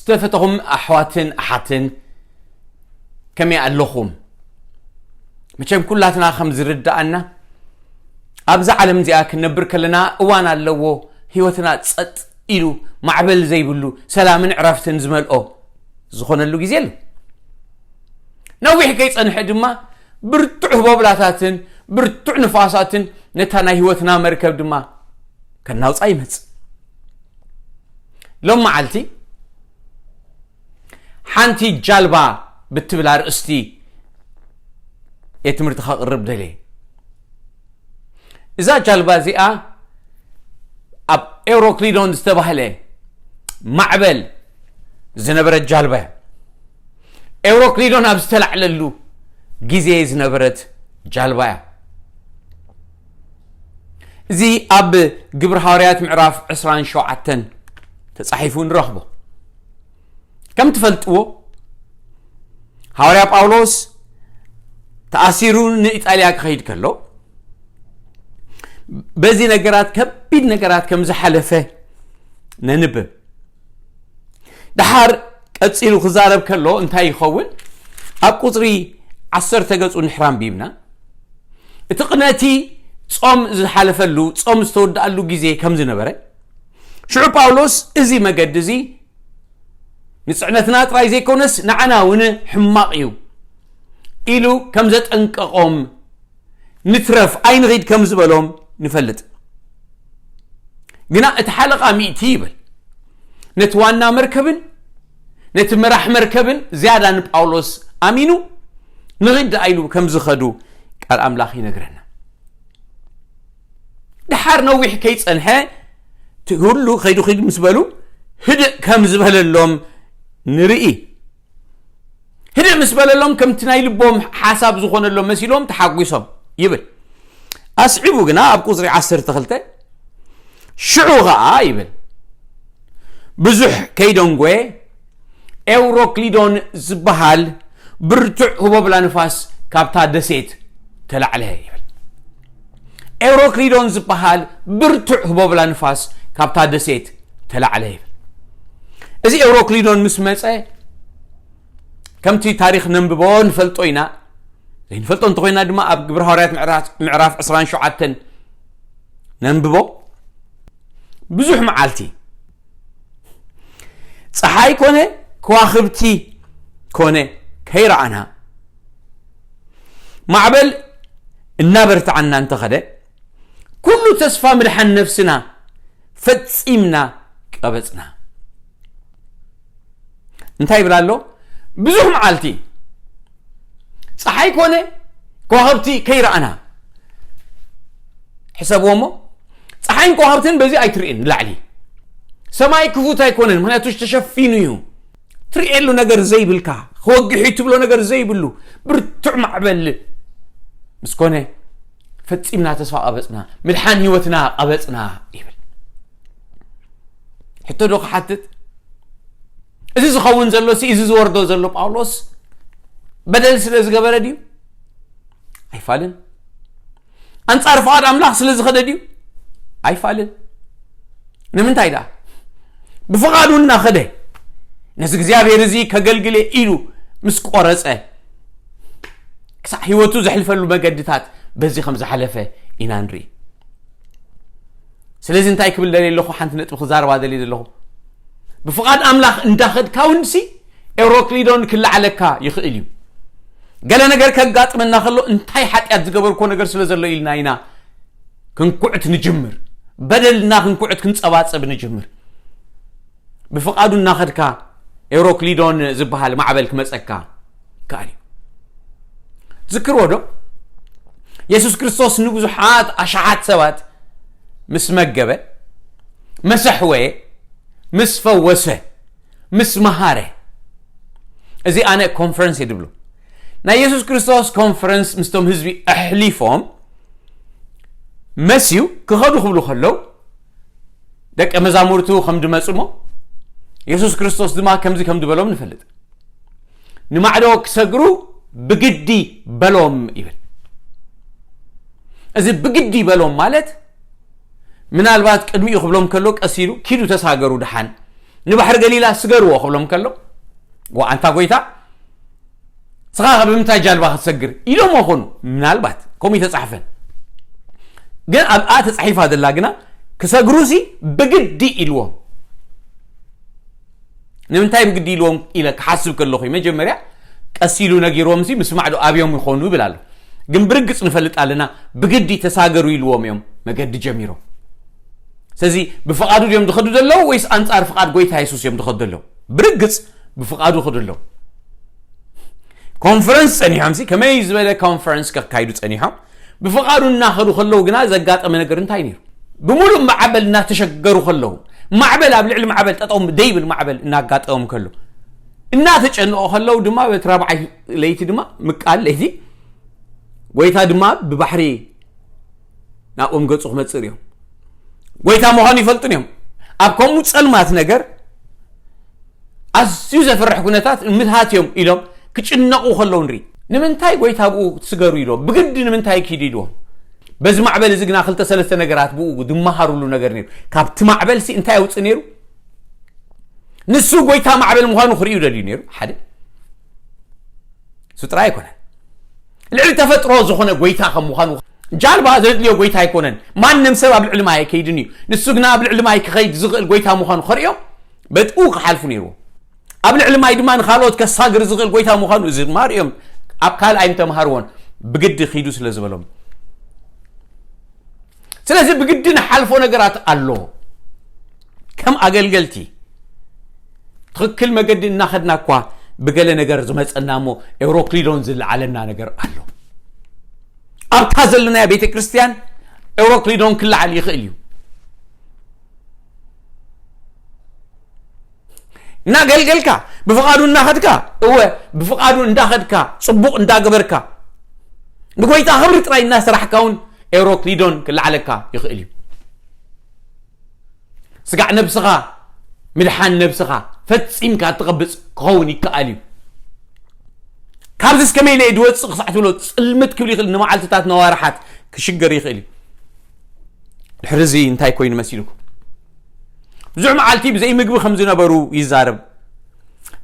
ዝተፈተኹም ኣሕዋትን ኣሓትን፣ ከመይ ኣለኹም? መቸም ኩላትና ከም ዝርድኣና፣ ኣብዛ ዓለም እዚኣ ክንነብር ከለና እዋን ኣለዎ። ህይወትና ጸጥ ኢሉ፣ ማዕበል ዘይብሉ፣ ሰላምን ዕረፍትን ዝመልኦ ዝኾነሉ ግዜ ኣሎ። ነዊሕ ከይጸንሐ ድማ ብርቱዕ ህቦብላታትን ብርቱዕ ንፋሳትን ነታ ናይ ህይወትና መርከብ ድማ ከናውጻ ይመጽእ። ሎም መዓልቲ ሓንቲ ጃልባ ብትብል ኣርእስቲ እየ ትምህርቲ ከቕርብ ደልየ። እዛ ጃልባ እዚኣ ኣብ ኤውሮክሊዶን ዝተባህለ ማዕበል ዝነበረት ጃልባ እያ። ኤውሮክሊዶን ኣብ ዝተላዕለሉ ግዜ ዝነበረት ጃልባ እያ። እዚ ኣብ ግብሪ ሃዋርያት ምዕራፍ ዕስራን ሸውዓተን ተጻሒፉ ንረኽቦ። ከም ትፈልጥዎ፣ ሃዋርያ ጳውሎስ ተኣሲሩ ንኢጣልያ ክኸይድ ከሎ፣ በዚ ነገራት፣ ከቢድ ነገራት ከም ዝሓለፈ ነንብብ። ደሓር ቀጺሉ ክዛረብ ከሎ እንታይ ይኸውን? ኣብ ቁጽሪ ዓሰርተ ገጹ ንሕር ኣንቢብና፣ እቲ ቅነቲ ጾም ዝሓለፈሉ፣ ጾም ዝተወድኣሉ ግዜ ከም ዝነበረ፣ ሽዑ ጳውሎስ እዚ መገዲ እዚ ንጽዕነትና ጥራይ ዘይኮነስ ንዓና እውን ሕማቕ እዩ ኢሉ ከም ዘጠንቀቖም፣ ንትረፍ ኣይንኺድ ከም ዝበሎም ንፈልጥ። ግና እቲ ሓለቓ ሚእቲ ይብል፣ ነቲ ዋና መርከብን ነቲ መራሕ መርከብን ዝያዳ ንጳውሎስ ኣሚኑ ንኺድ ደኣ ኢሉ ከም ዝኸዱ ቃል ኣምላኽ ይነግረና። ደሓር ነዊሕ ከይጸንሐ፣ እቲ ኩሉ ከይዱ ኺድ ምስ በሉ፣ ህድእ ከም ዝበለሎም ንርኢ። ህድእ ምስ በለሎም፣ ከምቲ ናይ ልቦም ሓሳብ ዝኾነሎም መሲሎም ተሓጒሶም ይብል። ኣስዒቡ ግና ኣብ ቁጽሪ ዓሰርተ ክልተ፣ ሽዑ ኸኣ ይብል፣ ብዙሕ ከይደንጎየ፣ ኤውሮክሊዶን ዝበሃል ብርቱዕ ህቦብላ ንፋስ ካብታ ደሴት ተላዕለ ይብል። ኤውሮክሊዶን ዝበሃል ብርቱዕ ህቦብላ ንፋስ ካብታ ደሴት ተላዕለ ይብል። እዚ ኤውሮክሊዶን ምስ መጸ፣ ከምቲ ታሪኽ ነንብቦ ንፈልጦ ኢና። ዘይንፈልጦ እንተኾይና ድማ ኣብ ግብሪ ሃዋርያት ምዕራፍ፣ ምዕራፍ ዕስራን ሸውዓተን ነንብቦ። ብዙሕ መዓልቲ ጸሓይ ኮነ ከዋኽብቲ ኮነ ከይረኣና፣ ማዕበል እናበርትዓና እንተኸደ፣ ኩሉ ተስፋ ምድሓን ነፍስና ፈጺምና ቀበጽና። እንታይ ይብል ኣሎ? ብዙሕ መዓልቲ ጸሓይ ኮነ ከዋኽብቲ ከይረኣና። ሕሰብዎ እሞ፣ ጸሓይን ከዋኽብትን በዚ ኣይትርእን ንላዕሊ። ሰማይ ክፉት ኣይኮነን፣ ምኽንያቱ ተሸፊኑ እዩ። ትርእየሉ ነገር ዘይብልካ፣ ክወግሕ እዩ ትብሎ ነገር ዘይብሉ ብርቱዕ ማዕበል ምስ ኮነ፣ ፈጺምና ተስፋ ቀበጽና፣ ምድሓን ህይወትና ቀበጽና ይብል። ሕቶ ዶ ክሓትት? እዚ ዝኸውን ዘሎ ሲ፣ እዚ ዝወርዶ ዘሎ ጳውሎስ በደል ስለ ዝገበረ ድዩ? ኣይፋልን። ኣንጻር ፍቓድ ኣምላኽ ስለ ዝኸደ ድዩ? ኣይፋልን። ንምንታይ ደኣ? ብፍቓዱ እናኸደ፣ ነዚ እግዚኣብሔር እዚ ከገልግል እየ ኢሉ ምስ ቆረጸ፣ ክሳዕ ህይወቱ ዘሕልፈሉ መገድታት በዚ ከም ዝሓለፈ ኢና ንርኢ። ስለዚ እንታይ ክብል ደልየ ኣለኹ? ሓንቲ ነጥቢ ክዛረባ ደልየ ዘለኹ፣ ብፍቓድ ኣምላኽ እንዳኸድካ እውን ሲ፣ ኤውሮክሊዶን ክለዓለካ ይኽእል እዩ። ገለ ነገር ከጋጥመና ከሎ፣ እንታይ ሓጢኣት ዝገበርኮ ነገር ስለ ዘሎ ኢልና ኢና ክንኩዕት ንጅምር። በደልና ክንኩዕት ክንጸባጸብ ንጅምር። ብፍቓዱ እናኸድካ ኤውሮክሊዶን ዝበሃል ማዕበል ክመጸካ ይከኣል እዩ። ዝክርዎ ዶ? የሱስ ክርስቶስ ንብዙሓት ኣሽሓት ሰባት ምስ መገበ፣ መሰሕወየ፣ ምስ ፈወሰ፣ ምስ መሃረ። እዚ ኣነ ኮንፈረንስ እየ ድብሎ። ናይ የሱስ ክርስቶስ ኮንፈረንስ ምስቶም ህዝቢ ኣሕሊፎም መስዩ ክኸዱ ክብሉ ከለዉ፣ ደቀ መዛሙርቱ ከም ድመጹ እሞ፣ የሱስ ክርስቶስ ድማ ከምዚ ከም ድበሎም ንፈልጥ። ንማዕዶ ክሰግሩ ብግዲ በሎም ይብል። እዚ ብግዲ በሎም ማለት፣ ምናልባት ቅድሚኡ ክብሎም ከሎ ቀስ ኢሉ፣ "ኪዱ ተሳገሩ ደሓን፣ ንባሕሪ ገሊላ ስገርዎ ክብሎም ከሎ፣ ዋ ኣንታ ጎይታ፣ ስኻ ካብ ብምንታይ ጃልባ ክትሰግር ኢሎም ኾኑ። ምናልባት ከምኡ ይተጻሕፈን። ግን ኣብኣ ተጻሒፋ ዘላ ግና ክሰግሩሲ ብግዲ ኢልዎም። ንምንታይ ብግዲ ኢልዎም ኢለ ክሓስብ ከለኹ፣ መጀመርያ ቀስ ኢሉ ነጊርዎም ሲ ምስማዕ ዶ ኣብዮም ይኾኑ ይብል ኣሎ። ግን ብርግጽ ንፈልጥ ኣለና፣ ብግዲ ተሳገሩ ኢልዎም እዮም መገዲ ጀሚሮም። ስለዚ ብፍቓዱ ድዮም ዝኸዱ ዘለዉ ወይስ ኣንጻር ፍቓድ ጎይታ የሱስ እዮም ዝኸዱ ዘለዉ? ብርግጽ ብፍቓዱ ይኸዱ ኣለዉ። ኮንፈረንስ ጸኒሖም ሲ ከመይ ዝበለ ኮንፈረንስ ከካይዱ ጸኒሖም? ብፍቓዱ እናኸዱ ከለዉ ግና ዘጋጠመ ነገር እንታይ ነይሩ? ብምሉእ ማዕበል እናተሸገሩ ከለዉ፣ ማዕበል ኣብ ልዕሊ ማዕበል ጠጠው ደይብል ማዕበል እናጋጠሞም ከሎ፣ እናተጨነቑ ከለዉ ድማ በቲ ራብዓይ ለይቲ ድማ ምቃል ለይቲ ጎይታ ድማ ብባሕሪ ናብኦም ገጹ ክመጽእ እዮም። ጎይታ ምዃኑ ይፈልጡን እዮም። ኣብ ከምኡ ጸልማት ነገር ኣዝዩ ዘፍርሕ ኩነታት ምትሃት እዮም ኢሎም ክጭነቑ ከለዉ ንርኢ። ንምንታይ ጎይታ ብኡ ትስገሩ ኢልዎም? ብግዲ ንምንታይ ኪዱ ኢልዎም? በዚ ማዕበል እዚ ግና ክልተ ሰለስተ ነገራት ብኡ ዝመሃሩሉ ነገር ነይሩ። ካብቲ ማዕበል ሲ እንታይ ኣውጽእ ነይሩ? ንሱ ጎይታ ማዕበል ምዃኑ ክርእዩ ደልዩ ነይሩ። ሓደ እሱ ጥራይ ኣይኮነን። ልዕሊ ተፈጥሮ ዝኾነ ጎይታ ከም ምዃኑ፣ ጃልባ ዘድልዮ ጎይታ ኣይኮነን። ማንም ሰብ ኣብ ልዕሊ ማይ ኣይከይድን እዩ። ንሱ ግና ኣብ ልዕሊ ማይ ክኸይድ ዝኽእል ጎይታ ምዃኑ ከርእዮም በጥኡ ክሓልፉ ነይርዎ። ኣብ ልዕሊ ማይ ድማ ንኻልኦት ከሳግር ዝኽእል ጎይታ ምዃኑ እዚ ድማ ርእዮም ኣብ ካልኣይ ምተምሃርዎን ብግዲ ኺዱ ስለ ዝበሎም። ስለዚ ብግዲ ንሓልፎ ነገራት ኣሎ። ከም ኣገልገልቲ ትኽክል መገዲ እናኸድና እኳ ብገለ ነገር ዝመጸና እሞ ኤውሮክሊዶን ዝለዓለና ነገር ኣሎ። ኣብታ ዘለናያ ቤተ ክርስቲያን ኤውሮክሊዶን ክለዓል ይኽእል እዩ። እናገልገልካ ብፍቓዱ እናኸድካ፣ እወ ብፍቓዱ እንዳኸድካ ጽቡቕ እንዳገበርካ ንጎይታ ክብሪ ጥራይ እናሰራሕካ እውን ኤውሮክሊዶን ክለዓለካ ይኽእል እዩ። ስጋዕ ነብስኻ ምድሓን ነብስኻ ፈጺምካ እትቐብጽ ክኸውን ይከኣል እዩ። ካብዚ እስከመይ ኢለ ድወጽእ ክሳዕ ትብሎ ጽልምት ክብል ይኽእል፣ ንመዓልትታት ነዋርሓት ክሽገር ይኽእል እዩ። ድሕሪ እዚ እንታይ ኮይኑ መሲልኩም? ብዙሕ መዓልቲ ብዘይ ምግቢ ከም ዝነበሩ ይዛረብ።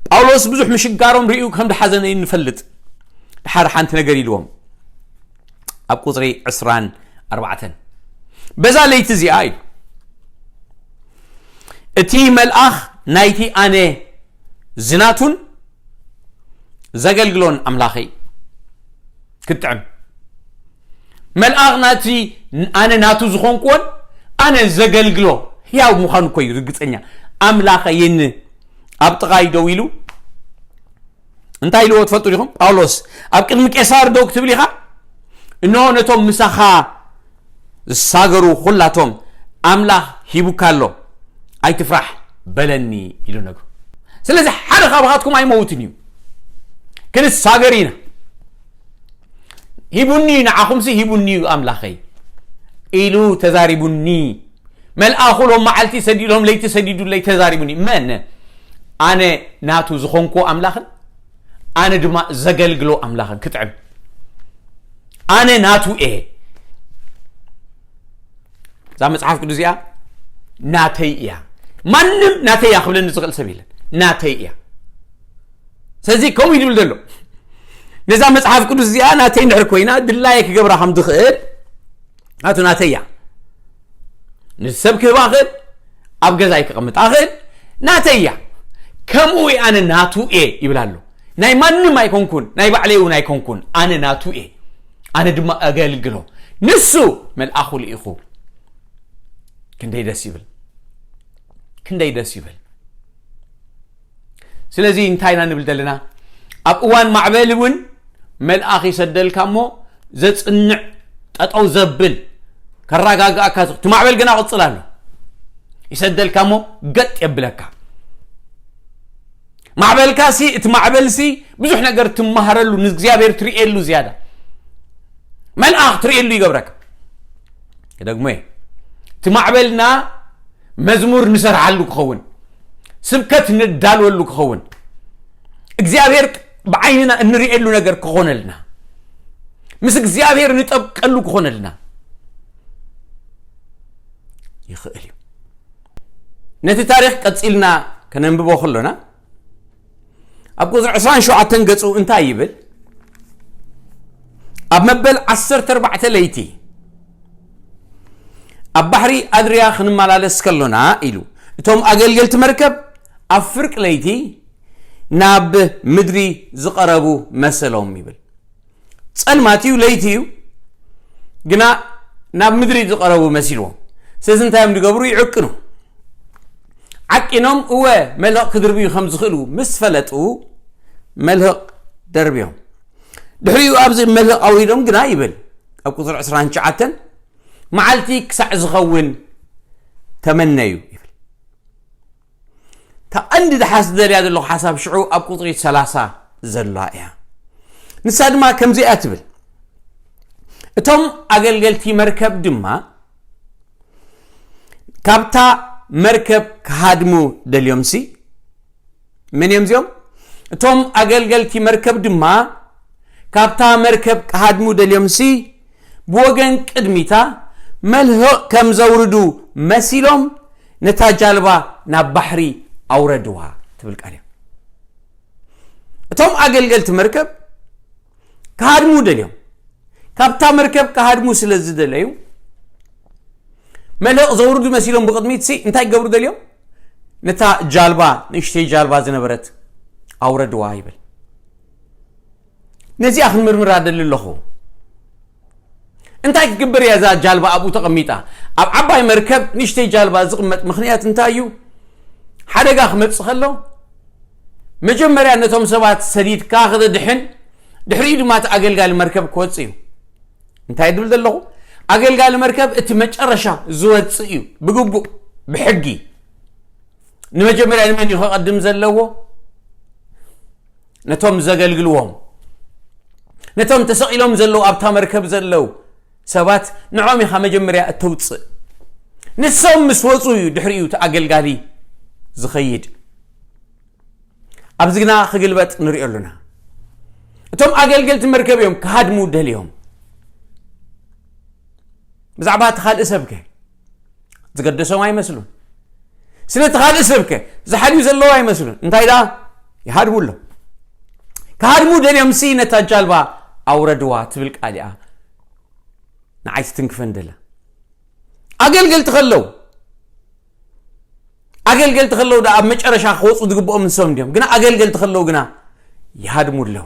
ጳውሎስ ብዙሕ ምሽጋሮም ርእዩ ከም ድሓዘነ ንፈልጥ። ድሓር ሓንቲ ነገር ኢልዎም ኣብ ቁጽሪ ዕስራን ኣርባዕተን፣ በዛ ለይቲ እዚኣ ኢሉ እቲ መልኣኽ ናይቲ ኣነ ዝናቱን ዘገልግሎን ኣምላኸይ ክጥዕም፣ መልኣኽ ናቲ ኣነ ናቱ ዝኾንኩዎን ኣነ ዘገልግሎ ህያው ምዃኑ እኮ እዩ ርግጸኛ። ኣምላኸይን ኣብ ጥቓይ ደው ኢሉ እንታይ ኢልዎ ትፈልጡ ዲኹም? ጳውሎስ ኣብ ቅድሚ ቄሳር ደው ክትብል ኢኻ? እንሆ ነቶም ምሳኻ ዝሳገሩ ኩላቶም ኣምላኽ ሂቡካ ኣሎ፣ ኣይትፍራሕ በለኒ ኢሉ ነግሩ። ስለዚ ሓደ ካብኻትኩም ኣይመውትን እዩ፣ ክንሳገር ኢና። ሂቡኒ እዩ፣ ንዓኹምሲ ሂቡኒ እዩ ኣምላኸይ ኢሉ ተዛሪቡኒ። መልኣኹ ሎም መዓልቲ ሰዲዶም ለይቲ ሰዲዱለይ ተዛሪቡኒ። መን? ኣነ ናቱ ዝኾንኩ ኣምላኽን ኣነ ድማ ዘገልግሎ ኣምላኽን ክጥዕም። ኣነ ናቱ እየ። እዛ መጽሓፍ ቅዱስ እዚኣ ናተይ እያ። ማንም ናተይ እያ ክብለኒ ዝኽእል ሰብ የለን። ናተይ እያ። ስለዚ ከምኡ ይድብል ዘሎ ነዛ መጽሓፍ ቅዱስ እዚኣ ናተይ እንድሕር ኮይና ድላየ ክገብራ ከም ዝኽእል ናቱ ናተይ እያ። ንሰብ ክህባ ክእል፣ ኣብ ገዛይ ክቐምጣ ክእል፣ ናተይ እያ። ከምኡ እየ ኣነ ናቱ እየ ይብል ኣሎ። ናይ ማንም ኣይኮንኩን፣ ናይ ባዕለይ እውን ኣይኮንኩን፣ ኣነ ናቱ እየ። ኣነ ድማ ኣገልግሎ። ንሱ መልኣኹ ልኢኹ። ክንደይ ደስ ይብል፣ ክንደይ ደስ ይብል። ስለዚ እንታይ ኢና ንብል ዘለና? ኣብ እዋን ማዕበል እውን መልኣኽ ይሰደልካ እሞ ዘጽንዕ፣ ጠጠው ዘብል፣ ከረጋግኣካ ዝ-፣ እቲ ማዕበል ግና ቅጽል ኣሎ። ይሰደልካ እሞ ገጥ የብለካ። ማዕበልካ ሲ፣ እቲ ማዕበል ሲ ብዙሕ ነገር ትመሃረሉ፣ ንእግዚኣብሔር ትርእየሉ ዝያዳ። መልኣኽ ትርእየሉ ይገብረካ። ክደግሞ እየ። እቲ ማዕበልና መዝሙር ንሰርሓሉ ክኸውን፣ ስብከት ንዳልወሉ ክኸውን፣ እግዚኣብሔር ብዓይንና እንርእየሉ ነገር ክኾነልና፣ ምስ እግዚኣብሔር ንጠብቀሉ ክኾነልና ይኽእል እዩ። ነቲ ታሪኽ ቀጺልና ከነንብቦ ከሎና ኣብ ቁፅሪ ዕስራን ሸውዓተን ገፁ እንታይ ይብል? ኣብ መበል ዓሰርተ ኣርባዕተ ለይቲ ኣብ ባሕሪ ኣድርያ ክንመላለስ ከሎና ኢሉ፣ እቶም ኣገልገልቲ መርከብ ኣብ ፍርቂ ለይቲ ናብ ምድሪ ዝቐረቡ መሰሎም ይብል። ጸልማት እዩ፣ ለይቲ እዩ፣ ግና ናብ ምድሪ ዝቐረቡ መሲልዎም። ስለዚ እንታይ እዮም ዝገብሩ? ይዕቅኑ። ዓቂኖም እወ መልህቕ ክድርብዩ ከም ዝኽእሉ ምስ ፈለጡ መልህቕ ደርብዮም። ድሕሪኡ ኣብዚ መልህቕ ኣውሪዶም ግና ይብል ኣብ ቁፅሪ ዕስራን ትሽዓተን፣ መዓልቲ ክሳዕ ዝኸውን ተመነዩ ይብል። እታ ቀንዲ ደሓስ ዝደልያ ዘለኹ ሓሳብ ሽዑ ኣብ ቁፅሪ ሰላሳ ዘላ እያ። ንሳ ድማ ከምዚኣ ትብል፣ እቶም ኣገልገልቲ መርከብ ድማ ካብታ መርከብ ክሃድሙ ደልዮምሲ፣ መን እዮም እዚኦም? እቶም ኣገልገልቲ መርከብ ድማ ካብታ መርከብ ክሃድሙ ደልዮምሲ፣ ብወገን ቅድሚታ መልህቕ ከም ዘውርዱ መሲሎም ነታ ጃልባ ናብ ባሕሪ ኣውረድዋ ትብል ቃል እያ። እቶም ኣገልገልቲ መርከብ ክሃድሙ ደልዮም፣ ካብታ መርከብ ክሃድሙ ስለ ዝደለዩ፣ መልህቕ ዘውርዱ መሲሎም ብቕድሚት ሲ እንታይ ክገብሩ ደልዮም? ነታ ጃልባ፣ ንእሽተይ ጃልባ ዝነበረት ኣውረድዋ ይብል። ነዚኣ ክንምርምራ ደሊ ኣለኹ። እንታይ ክትግበር እያ እዛ ጃልባ ኣብኡ ተቐሚጣ? ኣብ ዓባይ መርከብ ንእሽተይ ጃልባ ዝቕመጥ ምኽንያት እንታይ እዩ? ሓደጋ ክመጽእ ከሎ መጀመርያ ነቶም ሰባት ሰዲድካ ክተድሕን፣ ድሕሪኡ ድማ እቲ ኣገልጋሊ መርከብ ክወጽእ እዩ። እንታይ ድብል ዘለኹ? ኣገልጋሊ መርከብ እቲ መጨረሻ ዝወጽእ እዩ። ብግቡእ፣ ብሕጊ ንመጀመርያ ንመን እዩ ከቐድም ዘለዎ? ነቶም ዘገልግልዎም፣ ነቶም ተሰቒሎም ዘለዉ ኣብታ መርከብ ዘለዉ ሰባት፣ ንዖም ኢኻ መጀመርያ እተውፅእ። ንሶም ምስ ወፁ እዩ ድሕሪኡ እቲ ኣገልጋሊ ዝኸይድ። ኣብዚ ግና ክግልበጥ ንሪኦ ኣለና። እቶም ኣገልገልቲ መርከብ እዮም ክሃድሙ ደልዮም። ብዛዕባ እቲ ካልእ ሰብከ ዝገደሶም ኣይመስሉን። ስለ እቲ ካልእ ሰብከ ዝሓልዩ ዘለዉ ኣይመስሉን። እንታይ ደኣ ይሃድሙ ኣለዉ። ክሃድሙ ደልዮም ሲ ነታ ጃልባ ኣውረድዋ ትብል ቃል እያ ንዓይ ትትንክፈን ደላ። ኣገልገልቲ ከለዉ ኣገልገልቲ ከለዉ ደኣ ኣብ መጨረሻ ክወፁ ዝግብኦም ንሶም እንዲዮም። ግና ኣገልገልቲ ከለዉ ግና ይሃድሙ ኣለዉ።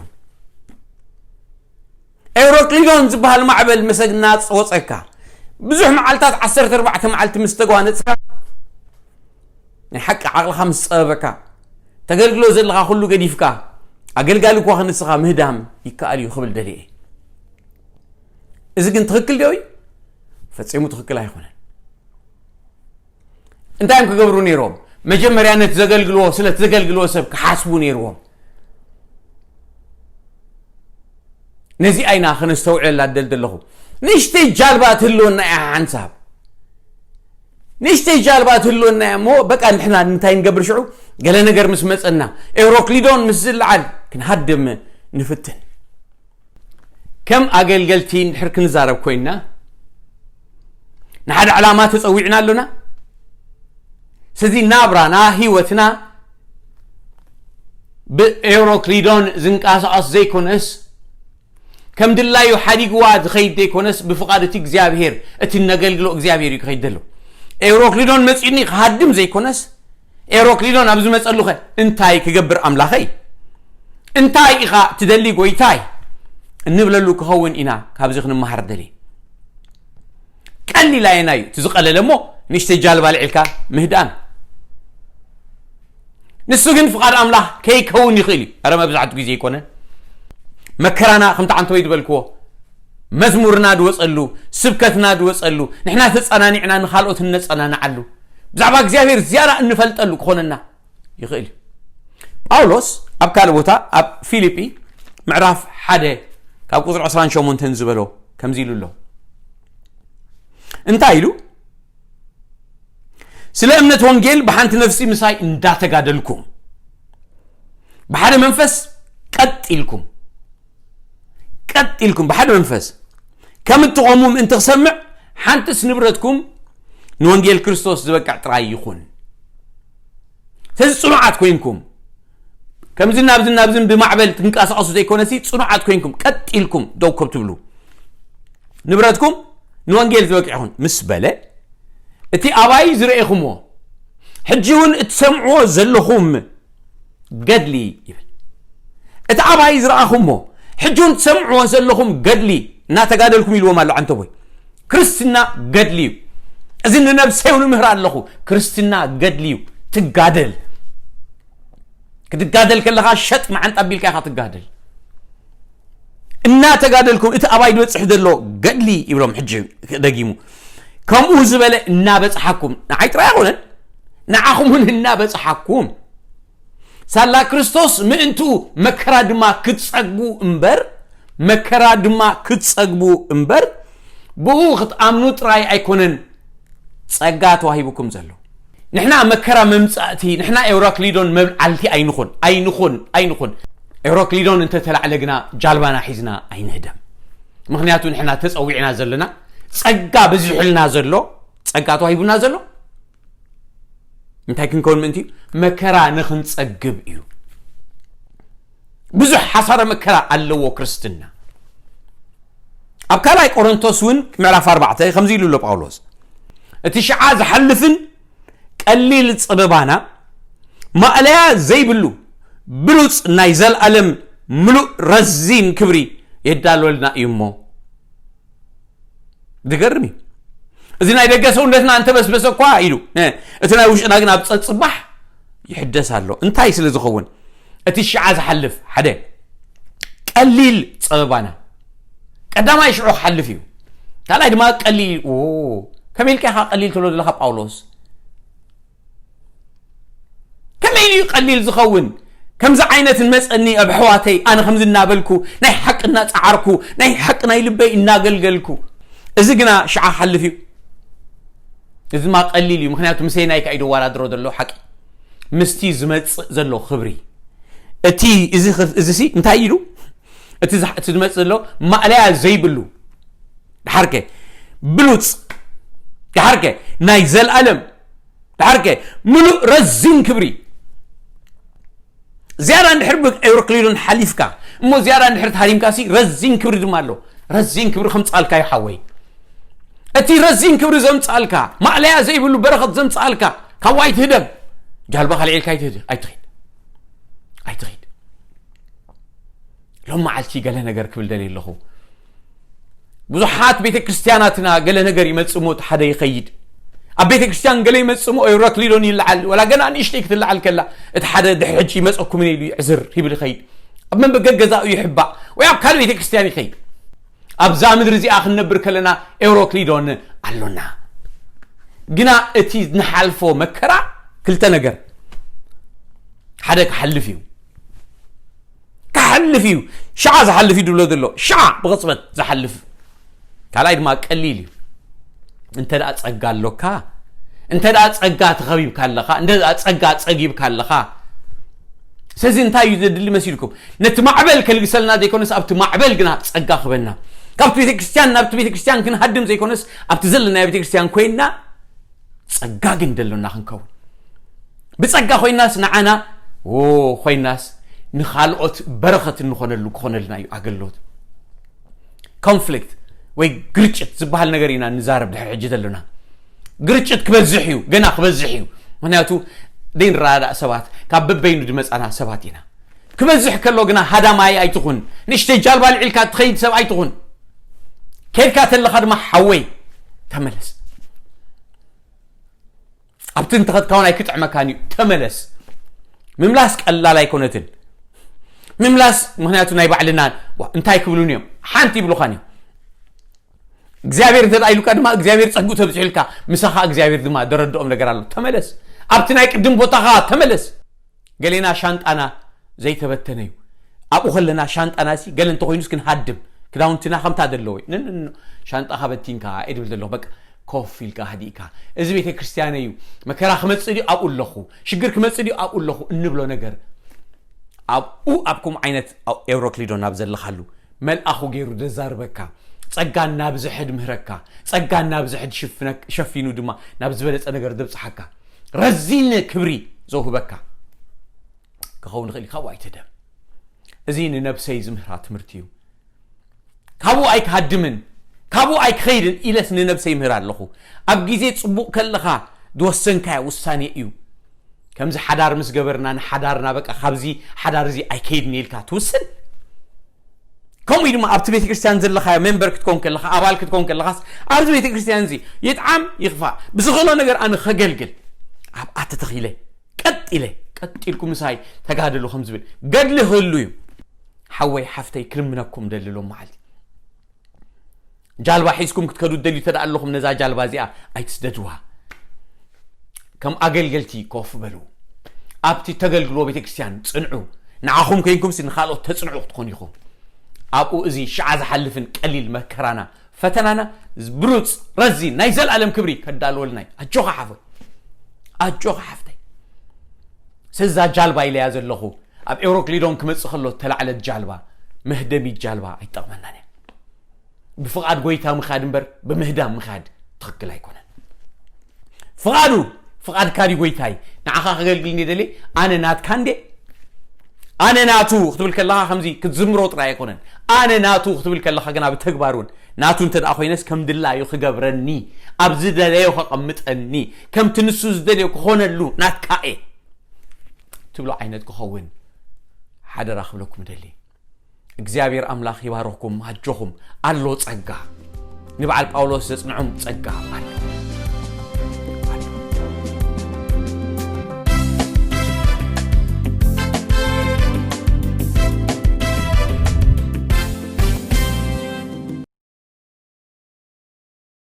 ኤውሮክሊዶን ዝበሃል ማዕበል መሰግና ዝፀወፀካ ብዙሕ መዓልታት ዓሰርተ ኣርባዕተ መዓልቲ ምስ ተጓነፅካ ናይ ሓቂ ዓቕልኻ ምስ ፀበበካ ተገልግሎ ዘለኻ ኩሉ ገዲፍካ ኣገልጋሊ እኳ ክንስኻ ምህዳም ይከኣል እዩ ክብል ደልየ። እዚ ግን ትኽክል ዲዮ? ፈጺሙ ትኽክል ኣይኮነን። እንታይ እዮም ክገብሩ ነይሮም? መጀመርያ ነቲ ዘገልግልዎ ስለቲ ዘገልግልዎ ሰብ ክሓስቡ ነይርዎም። ነዚ ኣይና ከነስተውዕለላ ደል ዘለኹ። ንእሽተይ ጃልባ ትህልወና እያ ሓንሳብ ንእሽተይ ጃልባ ትህልወና እያ እሞ በቃ ንሕና እንታይ ንገብር ሽዑ? ገለ ነገር ምስ መፀና ኤውሮክሊዶን ምስ ዝለዓል ክንሃድም ንፍትን። ከም ኣገልገልቲ እንድሕር ክንዛረብ ኮይንና ንሓደ ዕላማ ተፀዊዕና ኣሎና። ስለዚ ናብራና ህይወትና ብኤውሮክሊዶን ዝንቀሳቐስ ዘይኮነስ ከም ድላዩ ሓዲግዋ ዝኸይድ ዘይኮነስ ብፍቓድ እቲ እግዚኣብሔር እቲ ነገልግሎ እግዚኣብሔር እዩ ክኸይድ ዘሎ። ኤውሮክሊዶን መፂኡኒ ክሃድም ዘይኮነስ ኤሮክሊዶን ኣብ ዝመፀሉኸ እንታይ ክገብር ኣምላኸይ? እንታይ ኢኻ ትደሊ ጎይታይ? እንብለሉ ክኸውን ኢና ካብዚ ክንመሃር ደሊ። ቀሊል ኣየናይ እዩ? እቲ ዝቐለለ እሞ ንእሽተይ ጃልባ ልዒልካ ምህዳን። ንሱ ግን ፍቓድ ኣምላኽ ከይከውን ይኽእል እዩ። ኧረ መብዛሕቱ ግዜ ኣይኮነን። መከራና ከምቲ ዓንተወይ ዝበልክዎ መዝሙርና ድወፀሉ፣ ስብከትና ድወፀሉ፣ ንሕና ተፀናኒዕና ንኻልኦት እነፀናንዓሉ፣ ብዛዕባ እግዚኣብሔር ዝያዳ እንፈልጠሉ ክኾነና ይኽእል እዩ። ጳውሎስ ኣብ ካልእ ቦታ ኣብ ፊልጲ ምዕራፍ ሓደ ካብ ቁፅሪ ዕስራን ሸሞንተን ዝበሎ ከምዚ ኢሉ ኣሎ። እንታይ ኢሉ? ስለ እምነት ወንጌል ብሓንቲ ነፍሲ ምሳይ እንዳተጋደልኩም ብሓደ መንፈስ ቀጥ ኢልኩም ቀጥ ኢልኩም ብሓደ መንፈስ ከም እትቖሙ ምእንቲ ክሰምዕ ሓንትስ ንብረትኩም ንወንጌል ክርስቶስ ዝበቅዕ ጥራይ ይኹን። ስለዚ ጽኑዓት ኮይንኩም፣ ከምዚ ናብዚ ናብዝን ብማዕበል ትንቀሳቐሱ ዘይኮነሲ፣ ጽኑዓት ኮይንኩም ቀጥ ኢልኩም ደው ከብ ትብሉ፣ ንብረትኩም ንወንጌል ዝበቂዕኹም ምስ በለ፣ እቲ ኣባይ ዝረኤኹምዎ፣ ሕጂ እውን እትሰምዕዎ ዘለኹም ገድሊ ይብል። እቲ ኣባይ ዝረኣኹምዎ፣ ሕጂ እውን ትሰምዕዎ ዘለኹም ገድሊ እናተጋደልኩም ኢልዎም ኣሎ ዓንተቦይ። ክርስትና ገድሊ እዩ። እዚ ንነብሰይ እውን እምህር ኣለኹ። ክርስትና ገድሊ እዩ። ትጋደል። ክትጋደል ከለኻ ሸጥ መዓንጣ ኣቢልካ ኢኻ ትጋደል። እናተጋደልኩም እቲ ኣባይ ዝበጽሕ ዘሎ ገድሊ ይብሎም። ሕጂ ደጊሙ ከምኡ ዝበለ እናበጽሓኩም፣ ንዓይ ጥራይ ኣይኮነን፣ ንዓኹም እውን እናበጽሓኩም፣ ሳላ ክርስቶስ ምእንትኡ መከራ ድማ ክትጸግቡ እምበር፣ መከራ ድማ ክትጸግቡ እምበር፣ ብኡ ክትኣምኑ ጥራይ ኣይኮነን ጸጋ ተዋሂቡኩም ዘሎ። ንሕና መከራ መምጻእቲ፣ ንሕና ኤውራክሊዶን መብዓልቲ ኣይንኹን፣ ኣይንኹን፣ ኣይንኹን። ኤውራክሊዶን እንተተላዕለ ግና ጃልባና ሒዝና ኣይንህደም። ምኽንያቱ ንሕና ተጸዊዕና ዘለና፣ ጸጋ በዚሑልና ዘሎ፣ ጸጋ ተዋሂቡና ዘሎ እንታይ ክንከውን ምእንቲ እዩ? መከራ ንኽንጸግብ እዩ። ብዙሕ ሓሳረ መከራ ኣለዎ ክርስትና። ኣብ ካልኣይ ቆሮንቶስ እውን ምዕራፍ ኣርባዕተ ከምዚ ኢሉ ኣሎ ጳውሎስ፣ እቲ ሽዓ ዝሓልፍን ቀሊል ጸበባና ማእለያ ዘይብሉ ብሉጽ ናይ ዘልኣለም ምሉእ ረዚን ክብሪ የዳልወልና እዩ እሞ። ዝገርም እዩ። እዚ ናይ ደገ ሰውነትና እንተበስበሰ እኳ ኢሉ፣ እ፣ እቲ ናይ ውሽጥና ግን ኣብ ጸጽባሕ ይሕደስ ኣሎ። እንታይ ስለ ዝኸውን? እቲ ሽዓ ዝሓልፍ ሓደ ቀሊል ጸበባና ቀዳማይ ሽዑ ክሓልፍ እዩ። ካልኣይ ድማ ቀሊል፣ ኦ፣ ከመይ ኢልካ ኢኻ ቀሊል ትብሎ ዘለኻ ጳውሎስ? ከመይ ኢሉ እዩ ቀሊል ዝኸውን? ከምዚ ዓይነት ንመጸኒ ኣብ ኣሕዋተይ፣ ኣነ ከምዚ እናበልኩ፣ ናይ ሓቂ እናጸዓርኩ፣ ናይ ሓቂ ናይ ልበይ እናገልገልኩ፣ እዚ ግና ሽዓ ክሓልፍ እዩ። እዚ ድማ ቀሊል እዩ፣ ምኽንያቱ ምሰይ ናይ ካኢዶ ዋራድሮ ዘሎ ሓቂ ምስቲ ዝመጽእ ዘሎ ክብሪ። እቲ እዚ ኽ-፣ እዚ ሲ እንታይ ኢሉ? እቲ ዝሓ-፣ እቲ ዝመጽእ ዘሎ ማእለያ ዘይብሉ፣ ድሓርከ ብሉጽ፣ ድሓርከ ናይ ዘልኣለም፣ ድሓርከ ምሉእ ረዚን ክብሪ። ዝያዳ እንድሕር ብኤውሮክሊዶን ሓሊፍካ፣ እሞ ዝያዳ እንድሕር ተሃሪምካ ሲ ረዚን ክብሪ ድማ ኣሎ። ረዚን ክብሪ ከምጻልካ እዩ ሓወይ። እቲ ረዚን ክብሪ ዘምጻልካ፣ ማእለያ ዘይብሉ በረኸት ዘምጻልካ፣ ካብ ዋይ ትህደም። ጃልባኻ ልዒልካ ኣይትህድ-፣ ኣይትኺድ። ኣይትኺድ። ሎም መዓልቲ ገለ ነገር ክብል ደልየ ኣለኹ። ብዙሓት ቤተ ክርስቲያናትና ገለ ነገር ይመጽእ እሞ እቲ ሓደ ይኸይድ። ኣብ ቤተ ክርስቲያን ገለ ይመጽእ እሞ ኤውሮክሊዶን ይለዓል። ወላ ገና ንእሽተይ ክትለዓል ከላ፣ እቲ ሓደ ድሕሪ ሕጂ ይመጸኩምን ኢሉ ይዕዝር ይብል ይኸይድ። ኣብ መንበገ ገዛኡ ይሕባእ። ወይ ኣብ ካልእ ቤተ ክርስቲያን ይኸይድ። ኣብዛ ምድሪ እዚኣ ክንነብር ከለና ኤውሮክሊዶን ኣሎና። ግና እቲ ንሓልፎ መከራ ክልተ ነገር። ሓደ ክሓልፍ እዩ። ክሓልፍ እዩ። ሽዓ ዝሓልፍ እዩ ድብሎ ዘሎ። ሽዓ ብቕጽበት ዝሓልፍ። ካልኣይ ድማ ቀሊል እዩ። እንተ ደኣ ጸጋ ኣሎካ፣ እንተ ደኣ ጸጋ ተኸቢብካ ኣለኻ፣ እንተ ደኣ ጸጋ ጸጊብካ ኣለኻ። ስለዚ እንታይ እዩ ዘድሊ መሲልኩም? ነቲ ማዕበል ከልግሰልና ዘይኮነስ ኣብቲ ማዕበል ግና ጸጋ ክበና። ካብቲ ቤተ ክርስቲያን ናብቲ ቤተ ክርስቲያን ክንሃድም ዘይኮነስ ኣብቲ ዘለናዮ ቤተ ክርስቲያን ኮይንና ጸጋ ግን ደሎና ክንከውን። ብጸጋ ኮይናስ ንዓና፣ ዎ፣ ኮይናስ ንኻልኦት በረኸት እንኾነሉ ክኾነልና እዩ ኣገልግሎት። ኮንፍሊክት ወይ ግርጭት ዝበሃል ነገር ኢና ንዛረብ ድሕሪ ሕጂ ዘለና። ግርጭት ክበዝሕ እዩ፣ ገና ክበዝሕ እዩ። ምኽንያቱ ዘይንረዳዳእ ሰባት፣ ካብ በበይኑ ዝመጻና ሰባት ኢና። ክበዝሕ ከሎ ግና ሃዳማይ ኣይትኹን። ንእሽተይ ጃልባ ልዒልካ ትኸይድ ሰብ ኣይትኹን። ከይድካ ተለኻ ድማ ሓወይ ተመለስ። ኣብቲ እንተኸድካ እውን ኣይክጥዕመካን እዩ። ተመለስ። ምምላስ ቀላል ኣይኮነትን። ምምላስ ምኽንያቱ ናይ ባዕልና ዋ፣ እንታይ ክብሉን እዮም? ሓንቲ ይብሉኻን እዮም። እግዚኣብሔር እንተ ደኣ ኢሉካ ድማ እግዚኣብሔር ጸግኡ ተብዚሑልካ፣ ምሳኻ እግዚኣብሔር ድማ ደረድኦም ነገር ኣሎ። ተመለስ። ኣብቲ ናይ ቅድም ቦታኻ ተመለስ። ገሌና ሻንጣና ዘይተበተነ እዩ። ኣብኡ ከለና ሻንጣና ሲ ገለ እንተኾይኑስ ክንሃድም፣ ክዳውንትና ከምታ ዘለዎ እዩ። ን-፣ ን-፣ ን-፣ ሻንጣኻ በቲንካ እየ ድብል ዘለኹ። በቃ ኮፍ ኢልካ ሃዲእካ፣ እዚ ቤተ ክርስቲያነይ እዩ፣ መከራ ክመጽእ ድዩ ኣብኡ ኣለኹ፣ ሽግር ክመጽእ ድዩ ኣብኡ ኣለኹ እንብሎ ነገር፣ ኣብኡ ኣብ ከምኡ ዓይነት ኤውሮክሊዶን ኣብ ዘለኻሉ መልኣኹ ገይሩ ዘዛርበካ፣ ጸጋ እናብዝሐ ድምህረካ፣ ጸጋ እናብዝሐ ድሽፍነክ-፣ ሸፊኑ ድማ ናብ ዝበለጸ ነገር ድብጽሓካ። ረዚን ክብሪ፣ ዘውህበካ ክኸውን ይኽእል እዩ። ካብኡ ኣይትህደም። እዚ ንነብሰይ ዝምህራ ትምህርቲ እዩ። ካብኡ ኣይክሃድምን፣ ካብኡ ኣይክኸይድን ኢለስ ንነብሰይ ይምህር ኣለኹ። ኣብ ግዜ ጽቡቕ ከለኻ ዝወሰንካዮ ውሳኔ እዩ። ከምዚ ሓዳር ምስ ገበርና ንሓዳርና በቃ ካብዚ ሓዳር እዚ ኣይከይድን ኢልካ ትውስን። ከምኡ ድማ ኣብቲ ቤተክርስትያን ዘለኻዮ ሜምበር ክትኮን ከለኻ፣ ኣባል ክትኮን ከለኻስ ኣብዚ ቤተክርስትያን እዚ ይጥዓም ይኽፋእ ብዝኽእሎ ነገር ኣነ ከገልግል ኣብኣ ተተኺለ ቀጥ ኢለ ቀጥ ኢልኩም ምሳይ ተጋደሉ ከም ዝብል ገድሊ ክህሉ እዩ። ሓወይ ሓፍተይ ክልምነኩም ደሊ ሎም መዓልቲ ጃልባ ሒዝኩም ክትከዱ ደልዩ ተደኣ ኣለኹም ነዛ ጃልባ እዚኣ ኣይትስደድዋ። ከም ኣገልገልቲ ኮፍ በሉ። ኣብቲ ተገልግሎ ቤተክርስትያን ጽንዑ። ንዓኹም ከይንኩም ሲ ንኻልኦት ተጽንዑ ክትኾኑ ኢኹም። ኣብኡ እዚ ሽዓ ዝሓልፍን ቀሊል መከራና ፈተናና ብሉጽ ረዚ ናይ ዘላለም ክብሪ ከዳልወልና እዩ። ኣጆኻ ሓፈይ ኣጆኻ ሓፍተይ። ስዛ ጃልባ ኢለያ ዘለኹ ኣብ ኤውሮክሊዶን ክመጽእ ከሎ ተላዕለት ጃልባ መህደሚት ጃልባ ኣይጠቕመናን እያ። ብፍቓድ ጎይታ ምኻድ እምበር ብምህዳም ምኻድ ትኽክል ኣይኮነን። ፍቓዱ ፍቓድካ ድዩ ጎይታይ? ንዓኻ ከገልግል እንደ ደልየ ኣነ ናትካ እንደ ኣነ ናቱ ክትብል ከለኻ ከምዚ ክትዝምሮ ጥራይ ኣይኮነን። ኣነ ናቱ ክትብል ከለኻ ግና ብተግባር እውን ናቱ እንተ ደኣ ኮይነስ ከም ድላዩ ክገብረኒ ኣብ ዝደለዮ ከቐምጠኒ ከምቲ ንሱ ዝደልዮ ክኾነሉ ናትካ እየ ትብሎ ዓይነት ክኸውን ሓደራ ክብለኩም ደሊ። እግዚኣብሔር ኣምላኽ ይባርኽኩም። ኣጆኹም ኣሎ ጸጋ ንበዓል ጳውሎስ ዘጽንዖም ጸጋ ኣሎ።